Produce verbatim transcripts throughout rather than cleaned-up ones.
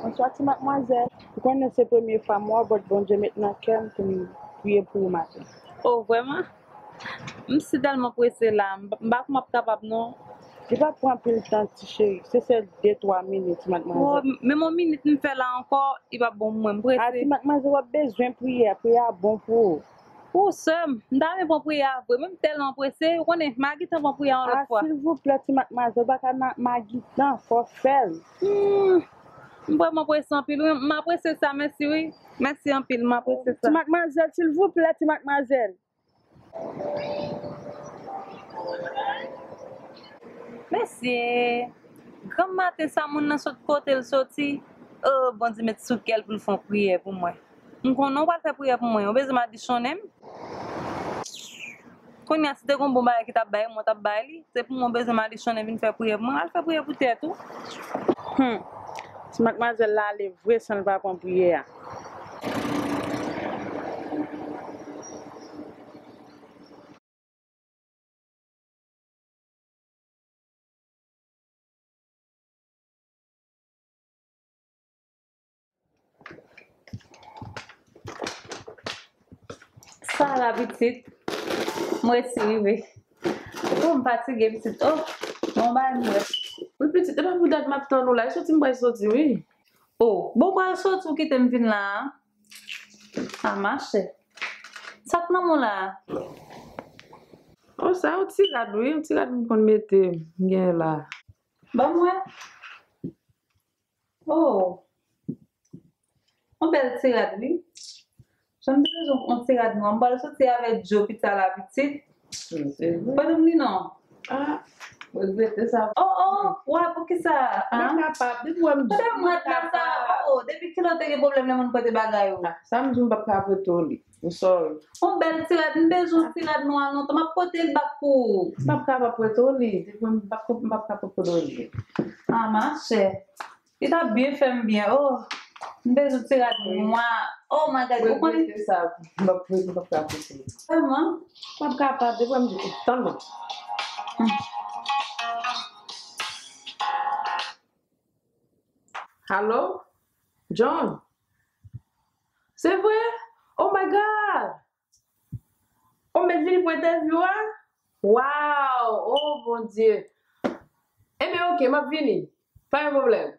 Bonswa, ti madmwazèl. Ou konnen se premye fwa m wè w, but Bondye met nan kè m pou m priye pou ou maten. Oh, vrèman? M si tèlman prese la, m pa, m pa kwè m ap kapab non. Li p ap pran anpil tan, ti cheri. Se sèl de twa minit, ti madmwazèl. Oh, menm yon minit m fè la ankò, li p ap bon pou mwen, m prese. A, ti madmwazèl, w ap bezwen priyè, priyè a bon pou ou. Ou sè m, m ta renmen pran priyè a vre, men m tèlman prese, ou konnen, m a gentan pran priyè a yon lòt fwa. A, silvouplè, ti madmwazèl, pa ka ma-, magitan, fò fè l. Hmm, m vrèman prese anpil, wi, m apresye sa, mèsi, wi. Mèsi anpil, m apresye sa. Ti madmwazèl, silvouplè, ti madmwazèl. Mesye, granm maten sa moun nan sot kote l soti. Oh, Bondye met sou kè l pou l fè yon priyè pou mwen. M konnen w pral fè priyè pou mwen. Ou bezwen m adichonnen m? Kounye a, si te gon bon bagay ki t ap bay mwen, w t ap bay li. Se pou mwen w bezwen m adichonnen vin fè priyè pou mwen. Al fè priyè pou tèt ou. Hmm. Ti madmwazèl la ale vre san l pa pran priyè a. Sa la, pitit? Mwen resi rive. Oh, m fatige, pitit. Oh, bon bagay m wè. Wi, pitit, e pa pou dat m ap tann ou la. E soti m pral soti, wi. Oh, bon, pral soti, ou kite m vin la a? A, machè. Sa k nan men w la a? Oh, sa yon ti rad, wi. Yon ti rad m konn mete, m gen la. Ban m wè. Oh. Yon bèl ti rad, wi. Jan m te bezwen yon ti rad nwa. M pral soti avè Joe pita la, pitit. Se vre. Pote m li non. Ah, regrete sa. Oh, oh, wa, poukisa? Ah. M pa kapab, depi w wè m. Pote m rad la sa. Oh, oh, depi kilè w te gen pwoblèm lè moun prete bagay ou? Ah, sa m di w, m p ap ka prete w li. M sorry. Yon bèl ti rad, m bezwen yon ti rad nwa lontan. M ap pote l back pou ou. M p ap kapab prete w li. Depi w wè m p ap, m p ap kapab prete w li. Ah, machè. Li t ap byen fè m byen. Oh, m bezwen ti rad nwa. Oh my God, ou konnen? Regrete sa. M p ap, m p ap ka pote. Vrèman? M p ap kapab, depi m di, tann mwen. Hmm. Alo? John? Se vre? Oh my God! Ou mèt vini pou entèvyou a? Wow! Oh, Bondye! Ebyen, oke, m ap vini. Pa gen pwoblèm.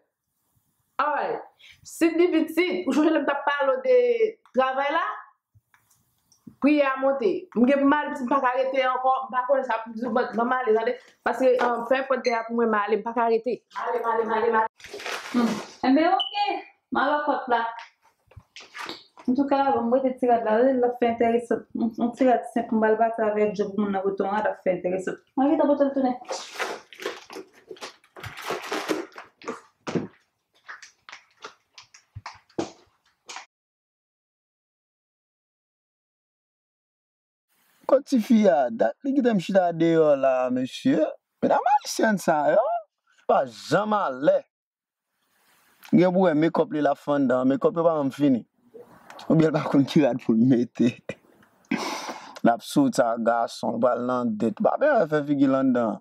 Alright. Sidney pitit, ou sonje lè m t ap pale w de travay la? Priyè a monte. M gen pou m ale, pitit, m pa ka rete ankò. M pa konnen sa pou m di w, ban m ale, tande. Paske, um, fè pòt dèyè a pou mwen, m ale, m pa ka rete. M ale, m ale, m ale, m ale. Hmm. Enben, oke. M al wè kòt la. Antouka, ban m rete ti rad la, l ap fè enteresan. Yon, yon ti rad senp, m pral pati avèk Joe pou moun nan pote yon rad, ap fè enteresan. Mwen gentan pote l tounen. Kot tifi a? Dat li kite m chita deyò la, mesye. Medam ayisyèn sa yo pa janm alè. Gen pou wè makeup li l ap fè anndan an. Makeup yo pa janm fini. Oubyen l pa konn ki rad pou l mete. L ap soti ak gason, l pral nan date. Pa byen fè figi l anndan.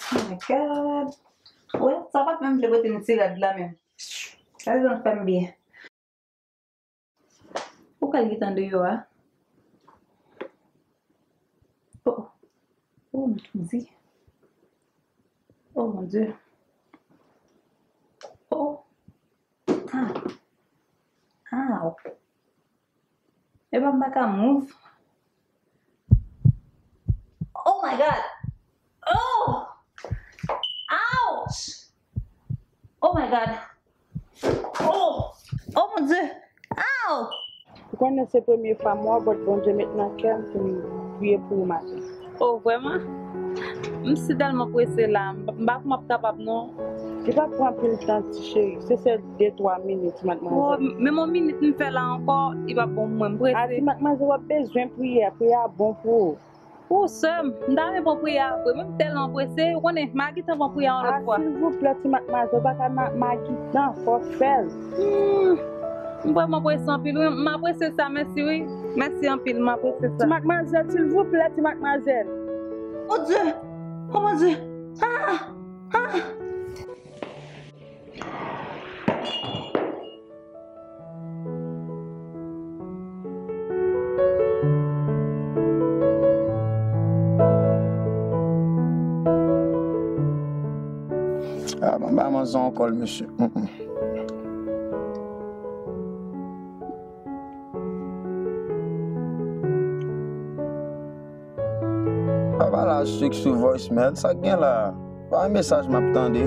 Oh my God. Wè, sa pa t menm vle pote m ti rad la menm. Gade jan l fè m byen. Ou ka gentan deyò a. Oh, oh, m tou di. Oh, mon Dieu. Oh. Ah. Ow. Epa m pa ka move. Oh my God. Oh. Ouch. Oh my God. Oh. Oh mon Dieu. Ow. Ou konnen se premye fwa m wè w, but Bondye met nan kè m pou m priye pou ou maten. Oh, vrèman? M si tèlman prese la, m pa, m pa kwè m ap kapab non. Li p ap pran anpil tan, ti cheri. Se sèl de twa minit, ti madmwazèl. Oh, m-, menm yon minit m fè la ankò, li p ap bon pou mwen, m prese. A, ti madmwazèl, w ap bezwen priyè, priyè a bon pou ou. Ou sè m, m ta renmen pran priyè a vre, men m tèlman prese, ou konnen, m a gentan pran priyè a yon lòt fwa. A, silvouplè, ti madmwazèl, ou pa ka ma-, magitan, fò fè l. Hmm, m vrèman prese anpil, wi, m apresye sa, mèsi, wi. Mèsi anpil, m apresye sa. Ti madmwazèl, silvouplè, ti madmwazèl. Mon Dieu! Oh, mon Dieu! Ah! Ah! Ah, ban m ba manzè yon kòl, mesye. Mm, mm. Papa la sik sou voicemail, sa k gen la? Pa mesaj m ap tande.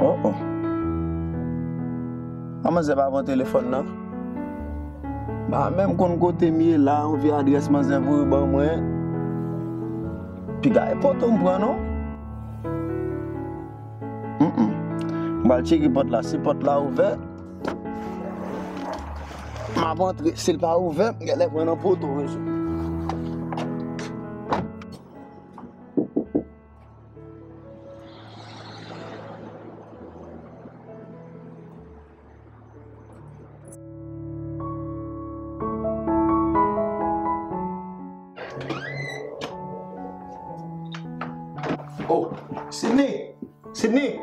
Oh, oh. An manzè pa pran telefòn nan. M pa menm konn kote m ye la, yon vye adrès manzè voye ban mwen. Piga e poto m pran non. Mm, mm. M pral tcheke pòt la. Si pòt la ouvè, m ap antre. Si l pa ouvè, m genlè pran nan poto, mesye. Oh, Sidney! Sidney!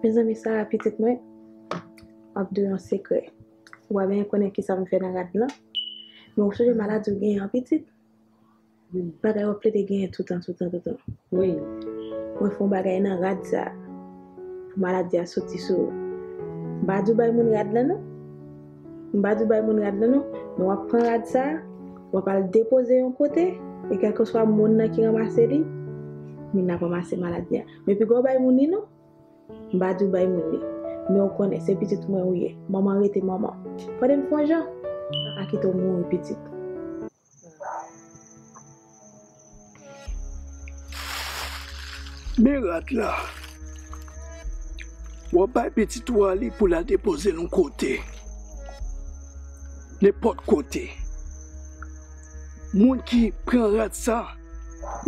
Mezanmi, Sara, pitit mwen, m ap di w yon sekrè. Ou pa byen konnen kisa m fè nan rad lan. Men ou sonje maladi w genyen an, pitit? Wi. Bagay w ap plede genyen toutan, toutan, toutan. Wi. Mwen fè yon bagay nan rad sa. Pou maladi a soti sou ou. M pa di w bay moun rad lan non. M pa di w bay moun rad lan non. Men w ap pran rad sa, w ap al depoze yon kote, e kèlkeswa moun nan ki ranmase li, moun nan ap ranmase maladi a. Men piga w bay moun li non. M pa di w bay moun li. Men w konnen, se pitit mwen ou ye. Manman rete manman. Tande m fè yon jan, m pa ka kite w mouri pitit. Men rad la. W ap bay pitit ou a li pou l al depoze l yon kote. Nenpòt kote. Moun ki pran rad sa,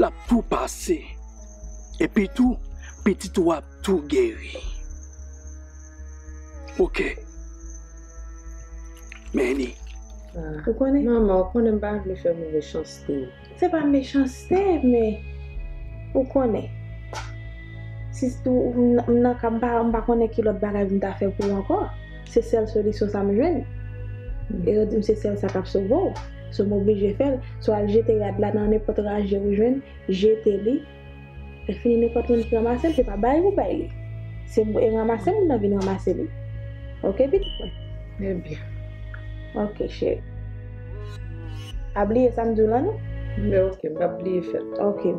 l ap tou pase. Epi tou, pitit ou ap tou geri. Oke. Manny. Ou konnen? Manman, ou konnen m pa vle fè move chanste. Se pa mechanste, men ou konnen. Si ou, m, m nan ka, m pa, m pa konnen ki lòt bagay pou m ta fè pou ou ankò. Se sèl solisyon sa m jwenn. E yo di m se sèl sa k ap sove w. So, m oblije fè l. So, al jete rad la nan nenpòt raje ou jwenn, jete li. Lè fini, nenpòt moun ki ranmase l, se pa bay ou bay li. Se e ranmase moun nan vin ranmase li. Oke, pitit mwen? Ebyen. Oke, cheri. Pa bliye sa m di w lan, non? Men oke, m p ap bliye fè l. Oke.